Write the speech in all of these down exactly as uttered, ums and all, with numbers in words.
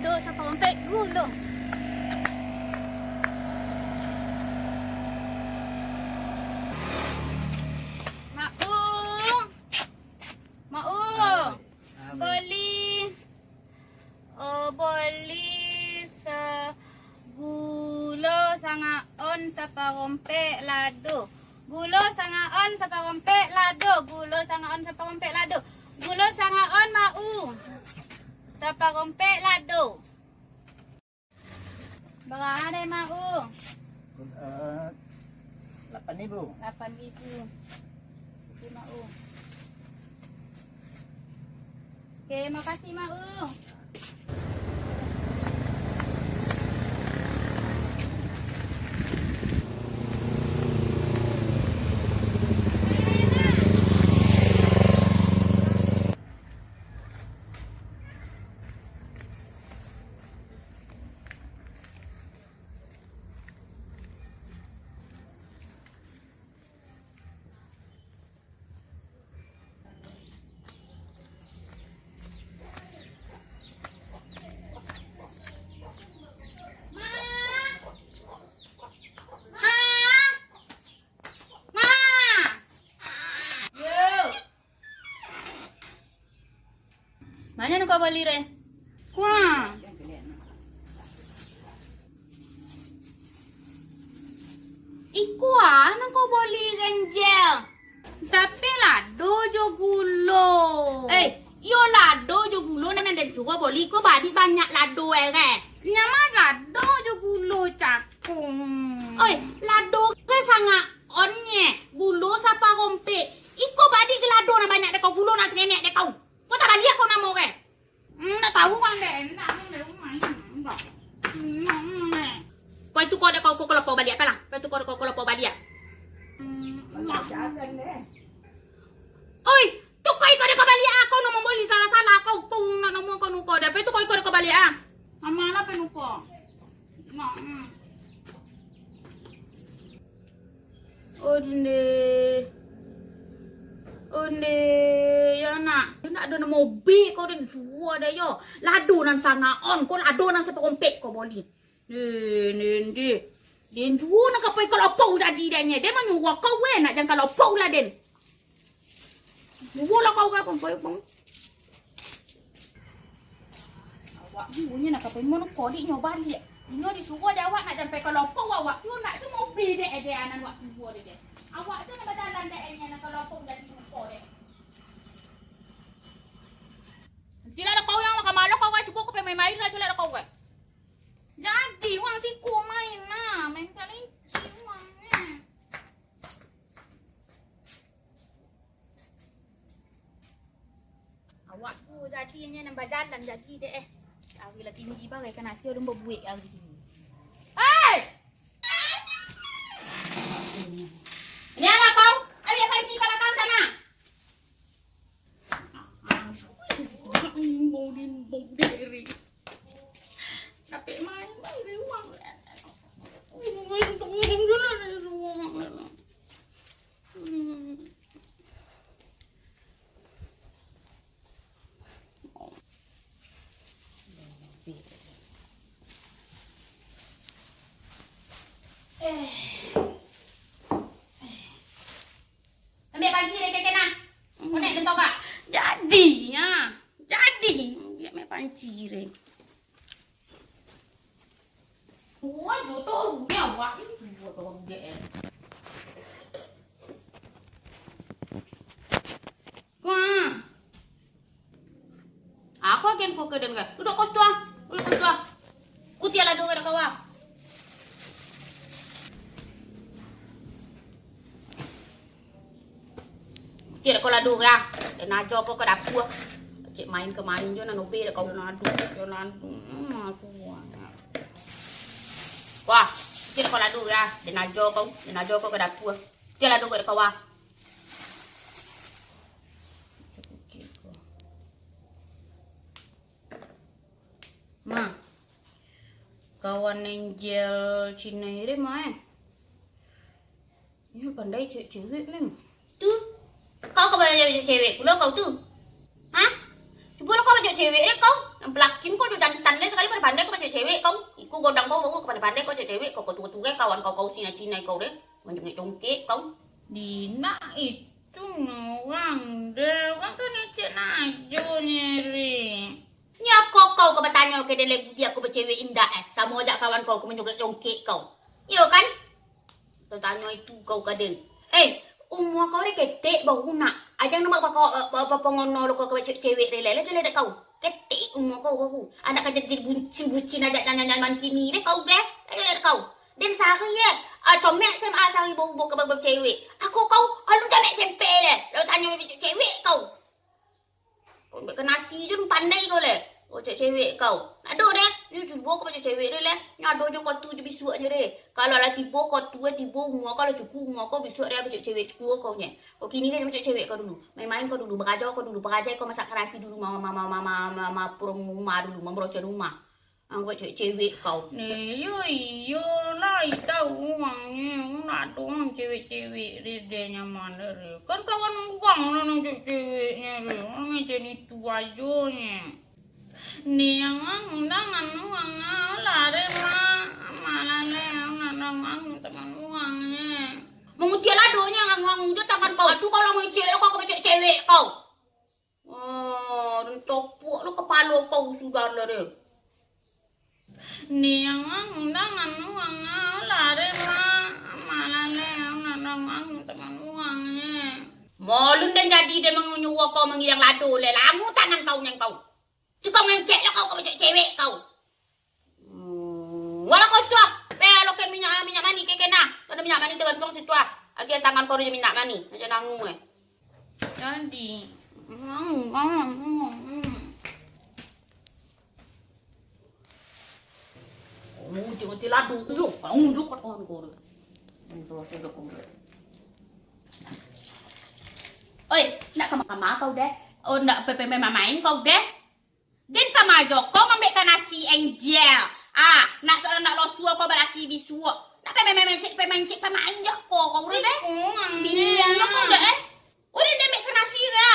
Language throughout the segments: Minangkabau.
Gulo saparompek, gulo. Mak Ung. Mak Ung. Boli. Oh, boli sa-, gulo sangaon saparompek lado. Gulo sangaon saparompek lado. Gulo sangaon saparompek lado. Gulo sangaon, Mak Ung. Saparompek lado. Bara dek Mak Ung? Eh, lapan ribu. Lapan ribu. Oke, Mak Ung. Oke, makasih, Mak Ung. Yo. Banyak nan kau bali, Re? Kuah. Iko ah nan kau bali, Renjel. Tapi lado jo gulo. Eh, iyo lado jo gulo nan den suruah bali ko, bali banyak lado, eh, Re. Nyaman lado jo gulo, cakung. Oi, lado ko sangaon nye, gulo saparompek. Iko bali ke lado nan banyak dek kau, gulo nan sangenek dek kau. Kau tabaliak kau namo ko. Hmm, ndak tahu kan dek, ndak, ndak, ndak. Hmm, hmm, hmm. Kau itu kau dek kau, kau kelopo baliak apalah? Kau itu kau dek kau kelopo baliak. Hmm, ndak. Oi, tu kau iko dek kau baliak, ah, kau namo bali salah-salah, kau, kau nak namo kau nuko dek. Apa itu kau iko dek kau baliak, ah? Amalah penuko. Nah, hmm. Onde. Onde, yo nak. Yo nak ado namo be kau den suo ado yo. Lado nan sangaon, kau lado nan saparompek kau bali. Nde, nde, nde. Den juo nan ka pai kalapau jadi dek nye. Den manyuruah kau, weh, nak jan kalapau lah den. Juo lah kau ka pai, pai, pai. Awak juo nyo nak ka pai mano kodik nyo baliak. Inyo disuruah dek awak nak jan pai kalapau awak tu, nak tu mau beli dek ede anan awak juo dek dek. Awak tu nak bajalan dek ede anan kalapau jadi lupo dek. Nanti lah ada kau yang makan malam kau kan cubo kau pai main-main lah tu lah ada kau kan. Jadi, wang siko main nah, main kelinci wang nah. Awak tu jadi nyo nan bajalan jadi dek eh. Ari lah tinggi bagai kan nasi alun babuek ari tinggi. Hei! Ini alah kau, ambil panci ka lakang sana. Imbau, imbau diri. Dapek main, main di rumah. Main untuk minum dulu, dari rumah. Hmm. Eh. Ambiak panci dek keke nah. Konek den togak. Jadi, ha. Jadi. Ambiak ambiak panci dek. Wah, jo tu, ni awak ni. Buat orang G L. Wah. Ako agian ko ka den ka. Duduak ko situ ah. Duduak ko situ ah. Kutiak lado ka dek kau ah. Kutiak dek kau lado ka. Den ajo ko ka dapua. Cek main ka main jo nan obe dek kau nan ado. Jo nan ado. Hmm, aku buang. Wah, kutiak dek kau lado ka. Den ajo kau. Den ajo ko ka dapua. Kutiak lado ka dek kau ah. Ma, kawan Angel Cina ire ma eh? Inyo pandai cewek-cewek mem. Tu, kau ka bajawek cewek pulo kau tu? Hah? Cubolah kau bajawek Cewek deh kau, nan palakin kau jo jantan deh, sakali pandai-pandai kau baco cewek kau. Iko godang kau, baru kau pandai-pandai kau cewek kau, kau tuo-tuo kawan kau, kau Cina-Cina kau deh, mancongkek-congkek kau. Dina itu urang deh, urang kan ngecek Najo nyeri. Nyo kau, kau ka batanyo ka den lai budiak kau bacewek indak eh, samo jak kawan kau, kau mancongkek-congkek kau. Iyo kan? Tatanyo itu kau ka den. Eh, umua kau ni ketek baru nak. Aja nak bak-, bak-, bak-, bapangono lo kau ka bacewek-cewek deh lai, lah jaleh dek kau. Ketek umua kau baru. Anak ka jadi, jadi bucin-bucin aja nyanyi-nyanyi kini deh kau deh. Lah jaleh dek kau. Den sari ye, ah, comek S M A sari baru, baru ka ba-, bacewek. Aku kau, alun comek S M P deh. Lah tanyo cewek kau. Kau ambek ka nasi je, pandai kau leh. Kau cewek-cewek kau. Nak ado deh. Nyo cubo kau cewek-cewek deh leh. Nyo ado jo kau tu je bisuak je deh. Kalau lah tibo kau tu, eh, tibo umua kau lah cukup, umua kau bisuak deh, cewek-cewek cukup kau nye. Kau kini kan cewek-cewek kau dulu. Main-main kau dulu, barajo kau dulu, barajo kau masak ka nasi dulu, mama, mama, mama, mama, mama, purung rumah dulu, mama, rumah. Angkau cewek-cewek kau. Ni, yo, iyo lah, i tahu urang ni, nak ado urang cewek-cewek deh, deh nyaman deh. Kan kawan urang lah nan cewek-ceweknyo deh, urang macam itu ajo nye. Ni yang urang undangan urang lah deh, mak, malah leh, nak ado urang teman urang nye. Mangutiak lah doh nyo, urang-urang jo tangan kau. Aduh, kalau mangecek lo kau, kau cewek-cewek kau. Oh, dan topok lo kapalo kau sudah lah deh. Ni yang urang undangan urang lah deh, mak. Malah leh, nak ado urang teman urang nye. Malun den jadi den manyuruah kau mangilang lado leh, lamu tangan kau nyan kau. Tu kau ngecek lah kau, kau cewek-cewek kau. Hmm, walau kau situ ah. Pe, alokan minyak, minyak manih ke kena. Kalau minyak manih tagantuang situ ah. Agiah tangan kau jo minyak manih. Macam nangu eh. Jadi. Hmm, hmm, hmm, hmm. Oh, jangan tiladu tu, yuk. Kau unjuk kau tangan kau tu. Hmm, selesai dah kau. Oi, nak ka ma kau deh? Oh, nak pe-, pe-, pe-, main kau deh? Den ka ma jo kau mambek ka nasi, Angel. Ah, nak, nak losua kau balaki bisuak. Nak pe-, pe-, pe-, mancik, pe-, mancik, pe-, main jo kau, kau urang deh. Bilang kau deh, eh. Udah den ambek ka nasi ka?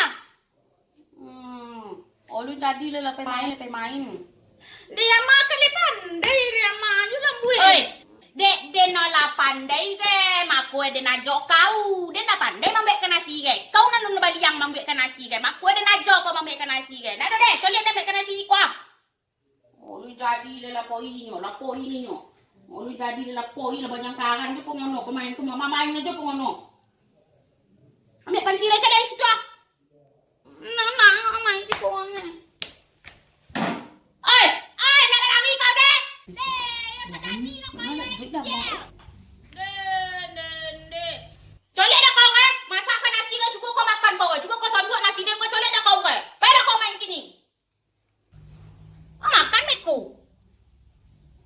Hmm. Oh, lu jadi lah, lah, pe main, pe main. Dia mah kali pandai, dia mah aja lambuik. Oi, dek den no lah pandai ge, mako den ajok kau. Den lah pandai mambuek ka nasi ge. Kau nan lu baliang mambuek ka nasi ge, mako den ajok kau mambuek ka nasi ge. Nah, dah deh, kau lihat den buek ka nasi iko ah. Oh, lu jadi lah lapor ini nyo, lapor ini nyo. Oh, lu jadi lah lapor ini lah, banyak karang je pengono, pemain tu mama main aja pengono. Ambil panci rasa dari situ ah. Nah, nah, main si kurang ni. Oi, oi, nak lari kau deh. Deh, yang sadani nak main je. Den, den, den. Colek dah kau eh. Masak ka nasi kau, cubo kau makan kau eh. Cubo kau sambuak nasi den, kau colek dah kau eh. Pai dah kau main kini. Makan deh kau.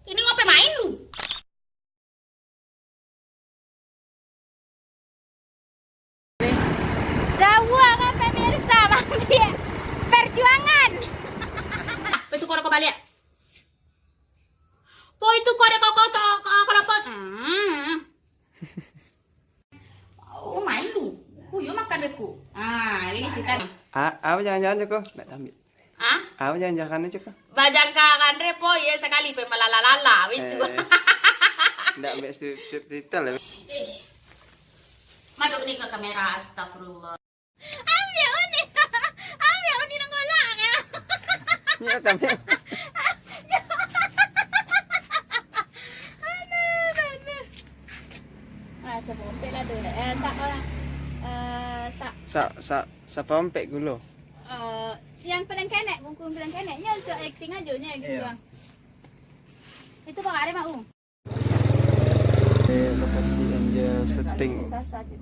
Ini ngapai main lu? Jauah kan pemirsa, mampir perjuangan. Betul kau baliak. Po itu kau ada kau, kau, kau, kau, kau lapor. Hmm. Oh, main lu. Kuyo makan deh ku. Ah, ini kita. Ah, apa jangan-jangan Joko? Nak ambil. Ah? Apa jangan-jangan Joko? Bajangka kan repo, ye sakali pe malala-lala, itu. Eh, ndak ambil sti-, sti-, titel ya. Maduk ni ke kamera, astagfirullah. Ambil uni. Ambil uni nang golak ya. Ni apa ambil? Aduh, aduh. Ah, sapompek lah tu. Eh, sa-, eh, eh, sa-, sa-, sa-, sapompek gulo. Eh, yang paling kenek, bungkus paling kenek. Nyo untuk acting aja, nyo gitu. Iya. Itu bang ada mau. Eh, lokasi Angel syuting. Sasa je.